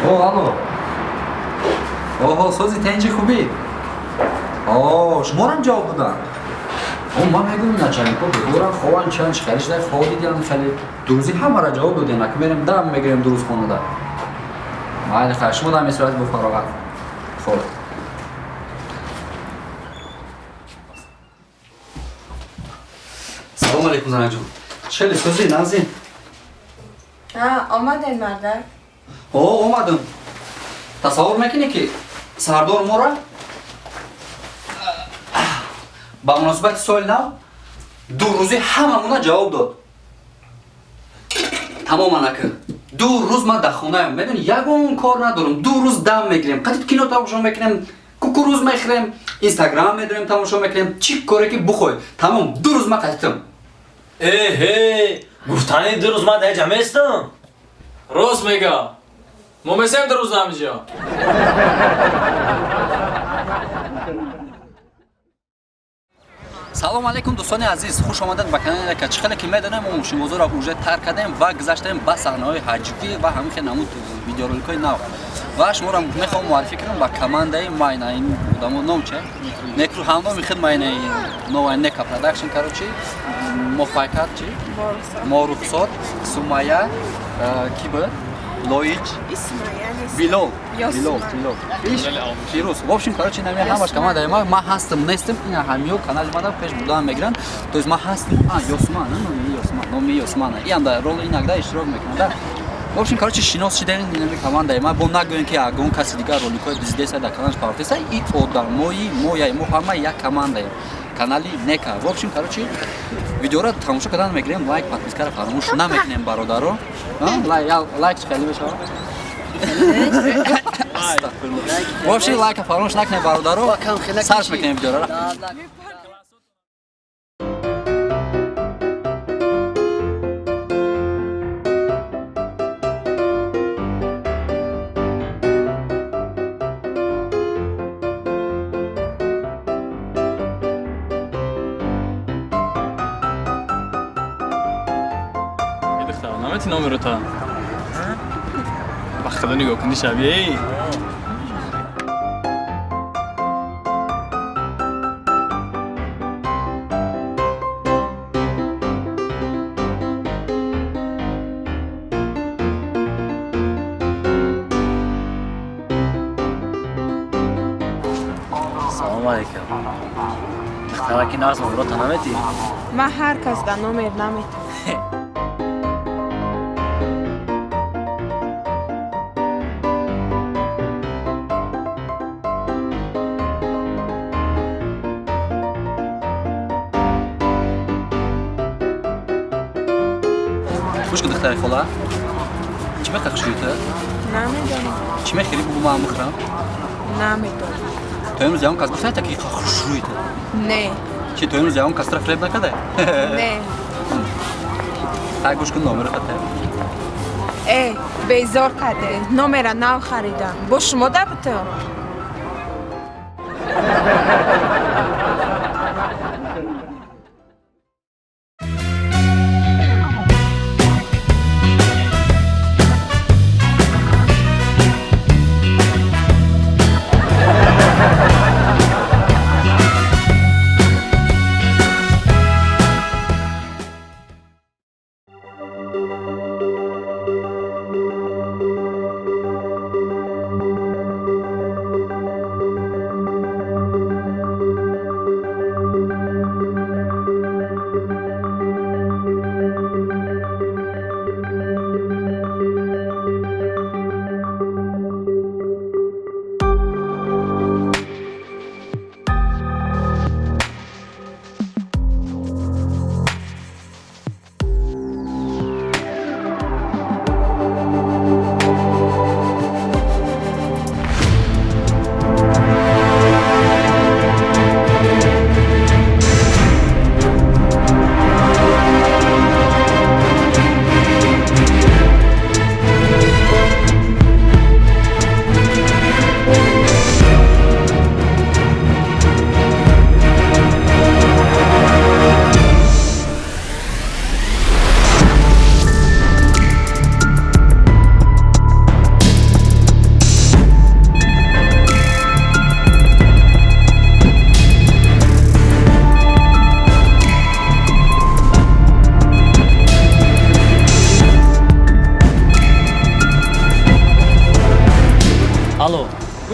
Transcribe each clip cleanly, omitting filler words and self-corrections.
О, алло. Оҳо, сози тенҷи хубӣ. О, шуморам ҷавоб додам. О, ман мегӯям начальнико бедорам, хован чанд чӣ хеле шуда, хов дидиан хеле. Дурӯзи ҳамара ҷавоб додем, аки мерем дам мегирем дурӯз хонада. Майли хайр, шумо дам месурат бо фароғат. Хоб. Салом алейкум, занаҷон. Чӣ хеле сози назин? Омадем, мардак? О, омадам. Тасаввур мекунӣ ки сардор мора ба муносибати соли нав ду рӯзи ҳамамона ҷавоб дод. Тамоман ака. Ду рӯз ман дар хонаям, медонӣ, ягон кор надорам. Ду рӯз дам мегирем, қатиб кино тамошо мекунем, кукуруз мехӯрем, инстаграм медорем, тамошо мекунем, чӣ коре ки бухоҳӣ. Тамом, ду рӯз ман қатитам. Эҳе, гуфтани ду рӯз ман дар ҷа местам. Рост мега. Мо месем ду рӯз намиҷа. Салом алейкум, дӯстони азиз, хуш омадед ба канали Нека. Чӣ хеле ки медонем, мо мошинбозорро уже тарк кардем ва гузаштем ба саҳнаҳои ҳаҷвӣ ва ҳамин хел намуд видеороликҳои нав. Ва шуморо мехоҳам муаррифӣ кунам ба командаи майна. Ин одамо ном че? Некру ҳамноми худ майна новая Нека продакшн, короче, Моҳпайкар чи? Морухсор, Сумая, ки буд? Лоич, Билол, Билол, Билол. Иш, Фирӯз. В общем, короче, нами ҳамаш командаи ма, ман ҳастам, нестам, ина ҳамиё канали мада пеш бурдан мегиранд. То есть ман ҳастам, а, Ёсуман, номи Ёсуман, номи Ёсуман. И ам дар роли инагда иштирок мекунам, да. В общем, короче, шинос шидаем инами командаи ма, бо нагӯем ки ягон каси дигар роликҳои диздеса дар каналаш партеса, и одамои мояй, мо ҳама як командаем. Канали Нека. В общем, короче, видеоро тамошо кардан мегирем, лайк, подпискаро фаромӯш намекунем, бародаро. Лайк чӣ хеле мешавад? В общем, лайка фаромӯш накунем, бародаро. Сарш мекунем видеоро. Намети номеро та. Ба худо нигоҳ кунӣ шабие. Салом алейкум. Духтараки нағз номерота наметӣ? Ман ҳар кас да номер наметам. Гӯш кун, духтари хола. Чӣ мехоҳӣ хушрӯй ту? Намедонам. Чӣ мехӯрӣ, бугӯ ман бихӯрам? Намедонам. То имрӯз ягон кас гуфта ки хушрӯй ту? Не. Чӣ, то имрӯз ягон кас туро фиреб накарда? Не. Ҳай, гӯш кун, номеро хата. Э, безор карде. Номера нав харидам. Бо шумо да бутам?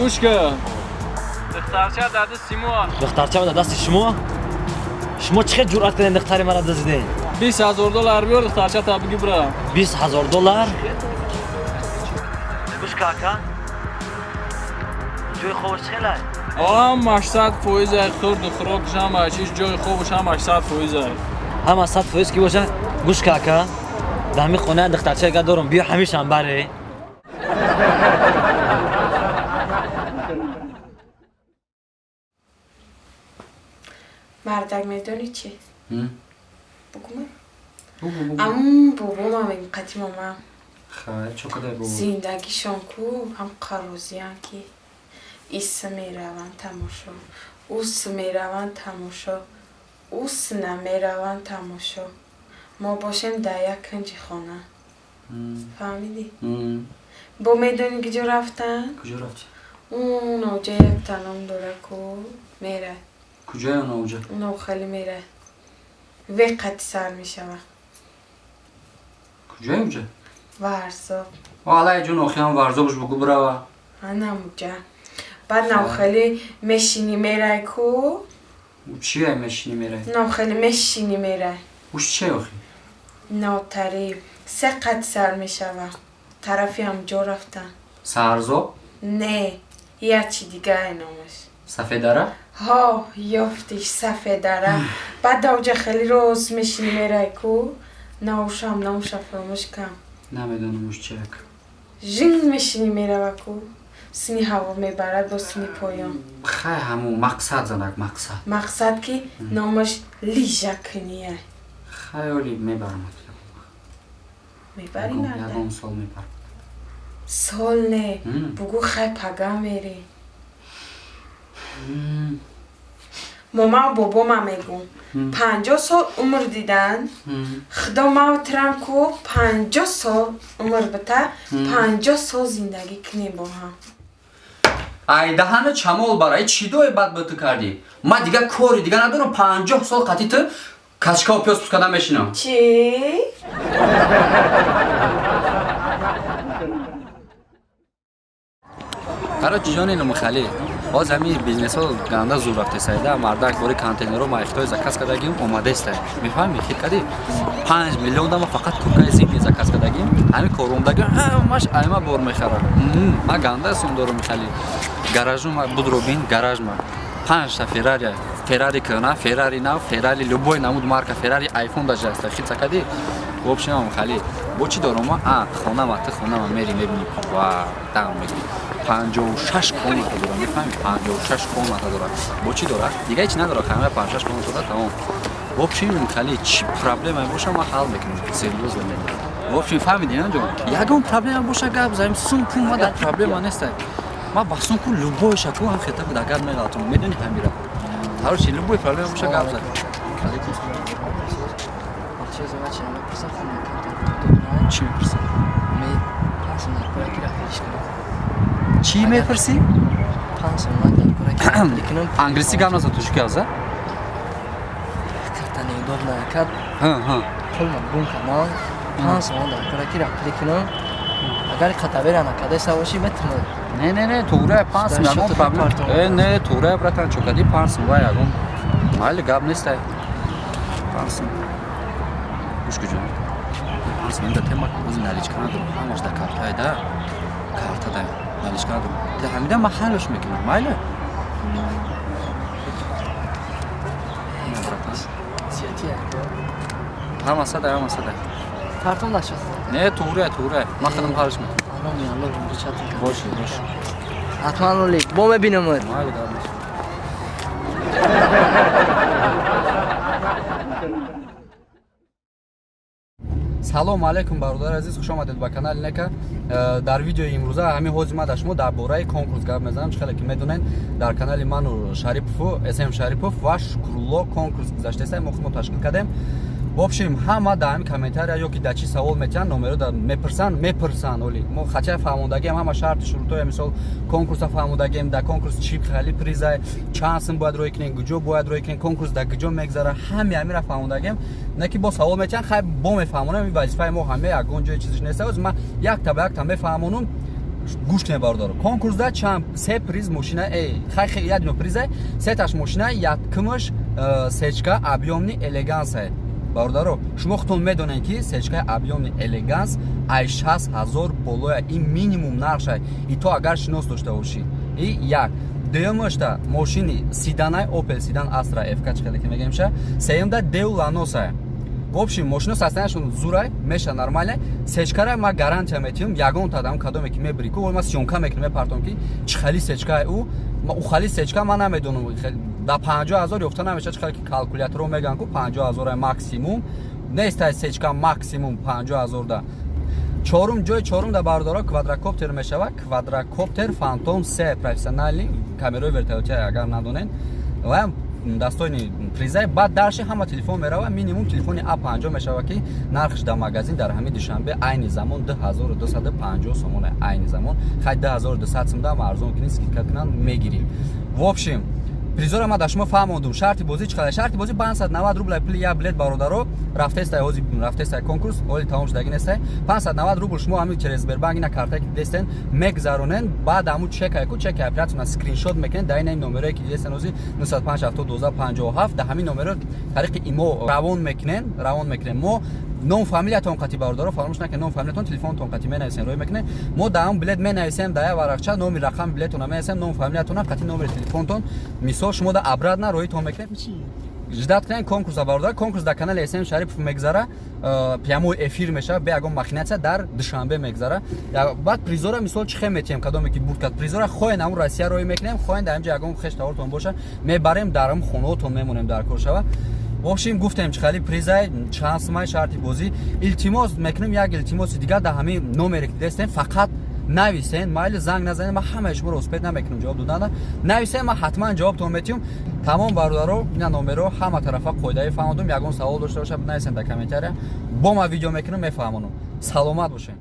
Гӯш кун. Духтарча дар дасти мо. Духтарча дар дасти шумо? Шумо чӣ хел ҷуръат кардем духтари маро дуздидем? $20,000 биёр, духтарча та бигӣ бира. $20,000? Гӯш ка ака. Ҷои хобаш чӣ хелай? Ҳамаш 100% хӯрду хӯрокаш, ҳама чиз, ҷои хобаш ҳамаш 100%. Ҳама 100% ки боша, гӯш ка ака. Дар ҳамин хона духтарча га дорам, биё ҳамешам баре. Мардак, медонӣ чӣ? Бугума? Ам бобомам инқади момам. Хай, чо кадай бобо? Зиндагишон ку ҳам қарозиян ки ис мераванд тамошо, ус мераванд тамошо, ус намераванд тамошо. Мо бошем дар як кунҷи хона. Фаҳмидӣ? Бо медонӣ куҷо рафтанд? Куҷо рафти? Он оҷа як таном дора ку мерад. Куҷое он оҷа? Он хеле мерад. Ве қати сар мешавад. Куҷое оҷа? Варзоб. Алай ҷон, охиам варзобш бугу бирава. Анамуҷа. Баъд навхеле мешинӣ мерай ку. Чие мешинӣ мерай? Навхеле мешинӣ мерай. Уш чие охи? Нотарӣ. Се қати сар мешавад. Тарафи ҳамҷо рафтан. Сарзоб? Не, як чи дигае номаш. Сафедара? Ҳо, ёфтиш, сафедара. Баъд давҷа хеле роз мешинӣ мерай ку. Наушам, науша фаромӯш кам. Намедонам уш чияк. Жинг мешинӣ мерава ку. Сини ҳаво мебарад бо сини поён. Хай, ҳамун мақсад, занак, мақсад. Мақсад ки номаш лижакуние. Хай, оли мебарамад. Мебарӣ, марда? Ягон сол мебарам. Сол не, бугу хай пага мерӣ. Момау бобома мегум. 50 сол умр дидан. Худо мавтрам ку 50 сол умр бита, 50 сол зиндагӣ кунем бо ҳам. Ай даҳана чамол бара, ай чӣ дое бад ба ту кардӣ? Ман дига кори дига надорам, 50 сол қатъи ту качкао пиёз пускада мешинам. Чӣ? Короче, ҷони Нумухалӣ, ҳоз ҳамин бизнесҳо ганда зур рафтесайда, мардак бори контейнерро ма ихтиёи заказ кардагим, омадестай. Мефаҳмӣ, хит кардӣ? 5 миллион дама фақат куркаи зимни заказ кардагим, ҳамин коромдагим ҳамаш айма бор мехарам. Ма ганда сум дорум, михали. Гаражу ма будро бин, гараж ма. 5 та Феррари, Феррари кӯна, Феррари нав, Феррари любой намуд марка, Феррари, айфон даже аста. Хит кардӣ? В общем, хали. Бо чӣ дорум ма? А, хонама, ту хонама мери мебини. Ва, дам мегирӣ. 56 комната дорам, мефаҳмӣ? 56 комната дорам. Бо чӣ дорад? Дига ҳеч надорад, ҳама 56 комната дорад, тамом. В общем, хали, чӣ проблема боша, ман ҳал мекунам. Серьёзно. В общем, фаҳмидӣ, на ҷон? Ягон проблема боша, гап занем, сум пул ма дар проблема нестай. Ма ба сум ку любой шаку ҳам хета да гап меғалтам, медонӣ ҳамира. Короче, любой проблема боша, гап зан. Алейкум салом. Чӣ мепурсӣ? Чӣ мепурсӣ? Англисӣ гап назан, тоҷикӣ гап зан. Карта неудобно кард. Ҳа, ҳа. Пулма гум кардам. 5 сомон дар кора ки рапли кунам. Агар қатавера накадаста бошӣ, метавонам. Не, не, не, туғрия 5 сум Дар ягон счётат проблем. партом. Э, не, туғрия, братан, чокади 5 сум ва ягон. Майли, гап нестай. 5 сум. Гӯш куҷо? 5 сум инда тема ози наличка надорам, ҳамаш да картай да. Карта да наличка надорам. Те ҳамида ман ҳаллш мекунам, майли? Не, братан. Зиёдтия. Ҳама садай, ҳама садай. Партом дар счётат. Не, туғрия, туғрия. Ман худам ҳаллш мекунам. Алло, алло, ручатон. Бош, бош. Ҳатман ролик. Бо мебинамад. Майли, гап нест. Салом алейкум, бародари азиз, хуш омадед ба канали Нека. Дар видеои имрӯза ҳамин ҳозир ман дар шумо дар бораи конкурс гап мезанам. Чӣ хеле ки медонед, дар канали ману Шарипову СМ Шарипов ва Шукрулло конкурс гузаштааст, мо худмо ташкил кардем. В общем, ҳама дар ҳамин комментария ё ки дар чӣ савол метиҳанд, номеро дар мепурсанд, мепурсанд. Оли мо хача фаҳмондагиам, ҳама шарти шурутҳоя, мисол конкурса фаҳмондагием, дар конкурс чӣ хали приза, чанд сум бояд рӯй кунем, куҷо бояд рӯй кунем, конкурс дар куҷо мегзара, ҳами ҳамира фаҳмондагием. Не ки бо савол метиҳанд, хай бо мефаҳмонам, ин вазифаи мо ҳаме, ягон ҷои чизиш нест. Ҳозир ман якта ба якта мефаҳмонам. Гӯш кунед, бародаро, конкурсда чанд се приз мошина, хай, як дона приза, сеташ мошина. Якумаш сечка объёмный элеганса. Бародаро, шумо худтон медонед, ки сечкаи объёмный элеганс ай 60 000 болоя, ин минимум нархша, и то агар шинос дошта бошӣ. И як. Дуюмашта мошини седанай Opel седан Astra FK, чӣ хеле ки мегемша. Сеюмда Деу Ланоса. В общем, мошино состояниешон зурай, меша, нормально. Сечкара ма гарантия метиҳам, ягон тадам кадоме ки мебири ку, ма съёмка мекунам, мепартом, ки чӣ хали сечкаи ӯ. Ӯ хали сечка ман намедонам, да 50 000 ёфта намеша. Чӣ хали ки калкуляторо мегӯянд ку, 50 000 максимум нестай, сечка максимум 50 000 да. Чорум, ҷои чорум да, бародаро, квадрокоптер мешавад, квадрокоптер Фантом 3 профессиональный, камераи вертолёти, агар надонед, ва достойный призай. Баъд дарши ҳама телефон мерава, минимум телефони А50 мешава, ки нархш дар магазин дар ҳамин Душанбе айни замон 2250 сомона. Айни замон хай 2200 сум дам арзон кунӣ, скидка кунанд, мегирӣ. В общем, призора ма дар шумо фаҳмондум. Шарти бозӣ чӣ қадар? Шарти бозӣ 590 рубл пули як билет, бародаро. Рафтестай, ҳозир рафтестай конкурс, ҳоли тамом шудаги нестай. 590 рубл шумо ҳамин через Сбербанк ина картае ки дидестен мегзаронен. Баъд ҳамун чекае ку, чеки оператсиона скриншот мекунен, дар ина номерое ки дидестен ҳозир, 95 72 57, дар ҳамин номеро тариқи имо равон мекунен. Равон мекунем мо ном фамилиятон қати, бародаро, фаромӯш накунед, ном фамилиятон, телефонтон қати менависем, рӯй мекунем. Мо дар ҳамн билет менависем, дар як варақча номи рақами билетона менависем, ном фамилиятона қати номери телефонтон. Мисол, шумо да обратно роитон мекунем. Ждать кунем конкурса, бародар. Конкурс дар канали СМ Шарипов мегзара, прямой эфир мешава, бе ягон махинация дар Душанбе мегзара. Баъд призора, мисол, чӣ хел метиҳем? Кадоме ки бурд кард призора, хоҳен ҳамун Россия роӣ мекунем, хоҳен дар инҷа ягон хеш тавортон боша, мебарем, дар ҳам хонаотон мемонем, дар кор шава. В общем, гуфтем чӣ хали призай, чанд сумай, шарти бозӣ. Илтимос мекунем, як илтимоси дигар: дар ҳамин номере ки дидестем, фақат нависен, майли, занг назанед, ман ҳамаи шуморо успеть намекунам ҷавоб додана. Нависен, ман ҳатман ҷавобтон метиҳам. Тамом, бародаро, ина номеро ҳама тарафа қоидаи фаҳмондум. Ягон савол дошта бошад, нависен дар комментария, бо ман видео мекунам, мефаҳмонам. Саломат бошед.